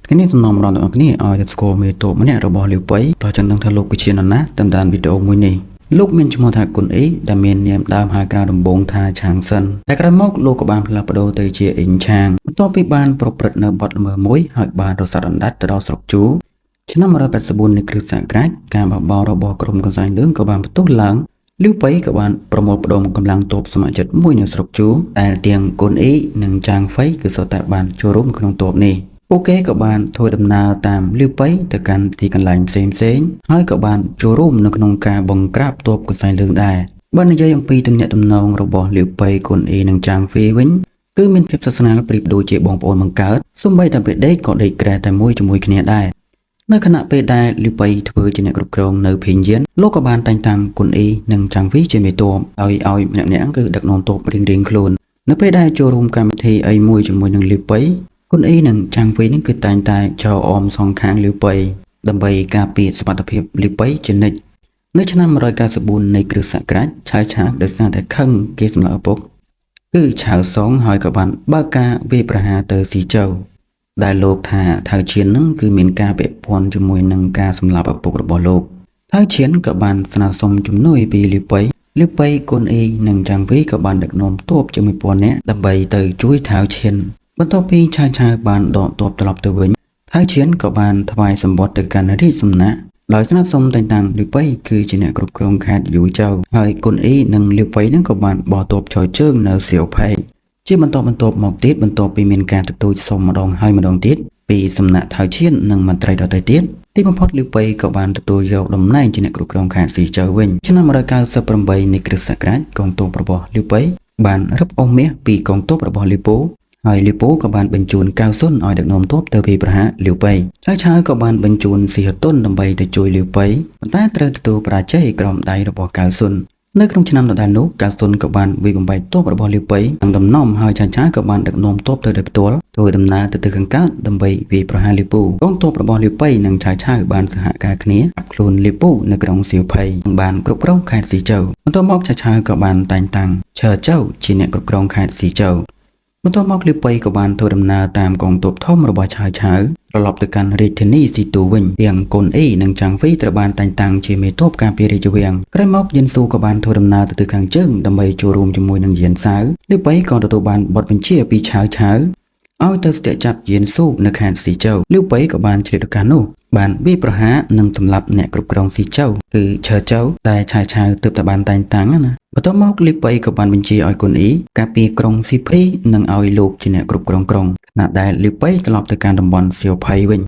ថ្ងៃនេះសំណុំរងទាំងអស់គ្នាឲ្យទៅស្គាល់មេតបម្នាក់របស់លាវប៉ៃតោះចង់ដឹងថាលោកគឺជានរណាតាមដានវីដេអូមួយនេះលោកមានឈ្មោះថាគុណអ៊ីដែលមាននាមដើមហៅក្រៅដំបូងថាឆាងសិនតែក្រោយមកលោកក៏បានផ្លាស់ប្ដូរទៅជាអ៊ីងឆាងបន្ទាប់ពីបានប្រព្រឹត្តនៅបទល្មើសមួយហើយបានរសាត់អណ្ដាតទៅដល់ស្រុកជូឆ្នាំ184នៃគ្រិស្តសករាជការបះបោររបស់ក្រុមកន្សែងលឿងក៏បានផ្ទុះឡើង លាវប៉ៃក៏បានប្រមូលផ្ដុំកម្លាំងទ័ពសមជិតមួយនៅស្រុកជូដែលទាំងគុនអ៊ីនិងចាងហ្វៃគឺសុទ្ធតែបានចូលរួមក្នុងទ័ពនេះពួកគេក៏បានធ្វើដំណើរតាមលាវប៉ៃទៅកាន់ទីកន្លែងផ្សេងផ្សេងៗហើយក៏បានចូលរួមនៅក្នុងការបង្ក្រាបទ័ពកន្សែងលឿងដែរបើនិយាយអំពីទំនាក់ទំនងរបស់លាវប៉ៃគុនអ៊ីនិងចាងហ្វីវិញគឺមានភាពស្និទ្ធស្នាលប្រៀបដូចជាបងប្អូនបង្កើតសូម្បីតែពេលដេកក៏ដេកគ្រែតែមួយជាមួយគ្នាដែរ នៅខណៈពេលដែលលីប៉ៃធ្វើជាអ្នកគ្រប់គ្រងនៅភីងយៀនលោកក៏បានតែងតាំងគុនអ៊ីនិងចាងវីជាមេទ័ពឲ្យឲ្យម្នាក់ៗគឺដឹកនាំទ័ពរៀងៗខ្លួននៅពេលដែលចូលរួមកម្មវិធីអីមួយជាមួយនឹងលីប៉ៃគុនអ៊ីនិងចាងវីនឹងគឺតែងតែចោអមសងខាងលីប៉ៃដើម្បីការពារសុវត្ថិភាពលីប៉ៃជានិច្ចនៅឆ្នាំ194នៃគ្រិស្តសករាជឆាវឆាវដោយសារតែខឹងគេសម្លាប់ឪពុកគឺឆាវសងហើយក៏បានបើកការវាយប្រហារទៅស៊ីចៅ ដែលលោកថាថៅឈៀននឹងគឺមានការពាក់ព័ន្ធជាមួយនឹងការសម្លាប់ឪពុករបស់លោកថៅឈៀនក៏បានស្នើសុំជំនួយពីលីប៉ៃលីប៉ៃគុនអ៊ីនិងចាងវីក៏បានដឹកនាំទ័ពជាមួយពាន់នាក់ដើម្បីទៅជួយថៅឈៀនបន្ទាប់ពីឆាវឆាវបានដកទ័ពត្រឡប់ទៅវិញថៅឈៀនក៏បានថ្វាយសម្បត្តិទៅកាន់រាជសំណាក់ដោយស្នើសុំតែងតាំងលីប៉ៃគឺជាអ្នកគ្រប់គ្រងខេត្តយូចៅហើយគុនអ៊ីនិងលីប៉ៃនឹងក៏បានបោះទ័ពឈរជើងនៅសៀវភៃ ជាបន្តបន្ទាប់មកទៀតបន្ទាប់ពីមានការទទូចសុំម្ដងហើយម្ដងទៀតពីសំណាក់ថៅឈៀននិងមន្ត្រីដទៃទៀតទីបំផុតលីវប៉ៃក៏បានទទួលយកតំណែងជាអ្នកគ្រប់គ្រងខេត្តស៊ីចៅវិញឆ្នាំ198នៃគ្រិស្តសករាជកងទ័ពរបស់លីវប៉ៃបានរឹបអូសមាសពីកងទ័ពរបស់លីពូហើយលីពូក៏បានបញ្ជូនកៅស៊ុនឲ្យដឹកនាំទ័ពទៅវាយប្រហារលីវប៉ៃឆៅឆៅក៏បានបញ្ជូនស៊ីហតុនដើម្បីទៅជួយលីវប៉ៃប៉ុន្តែត្រូវទទួលបរាជ័យក្រោមដៃរបស់កៅស៊ុន នៅក្នុងឆ្នាំដដែលនោះកាស៊ុនក៏បានវាយបំបែកទ័ពរបស់លីវប៉ៃទាំងដំណំហើយឆាឆាក៏បានដឹកនាំទ័ពទៅដោយផ្ទាល់ធ្វើដំណើរទៅទិសខាងកើតដើម្បីវាយប្រហារលីពូកងទ័ពរបស់លីវប៉ៃនិងឆាឆាបានសហការគ្នាចាប់ខ្លួនលីពូនៅក្រុងសៀវភៃនិងបានគ្រប់គ្រងខេត្តស៊ីចៅបន្ទាប់មកឆាឆាក៏បានតែងតាំងឈើចៅជាអ្នកគ្រប់គ្រងខេត្តស៊ីចៅបន្ទាប់មកលីប៉ៃក៏បានធ្វើដំណើរតាមកងទ័ពធំរបស់ឆាវឆាវត្រឡប់ទៅកាន់រាជធានីស៊ីទូវិញទាំងកូនអ៊ីនិងចាងហ្វីត្រូវបានតែងតាំងជាមេទ័ពការពាររាជវាំងក្រោយមកយិនស៊ូក៏បានធ្វើដំណើរទៅទិសខាងជើងដើម្បីចូលរួមជាមួយនឹងយៀនសាវលីប៉ៃក៏ទទួលបានបទបញ្ជាពីឆាវឆាវឲ្យទៅស្ទាក់ចាប់យៀនស៊ូនៅខេត្តស៊ីចៅលីប៉ៃក៏បានជ្រៀតឱកាសនោះបានវាយប្រហារនិងសម្លាប់អ្នកគ្រប់គ្រងស៊ីចៅគឺឈើចៅតែឆាវឆាវទើបតែបានតែងតាំងណាបន្ទាប់មកលីប៉ៃក៏បានបញ្ជាឲ្យគុនអ៊ីការពារក្រុងស៊ីភីនិងឲ្យលោកជាអ្នកគ្រប់គ្រងក្រុងខណៈដែលលីប៉ៃត្រឡប់ទៅកាន់តំបន់សៀវភៃវិញ។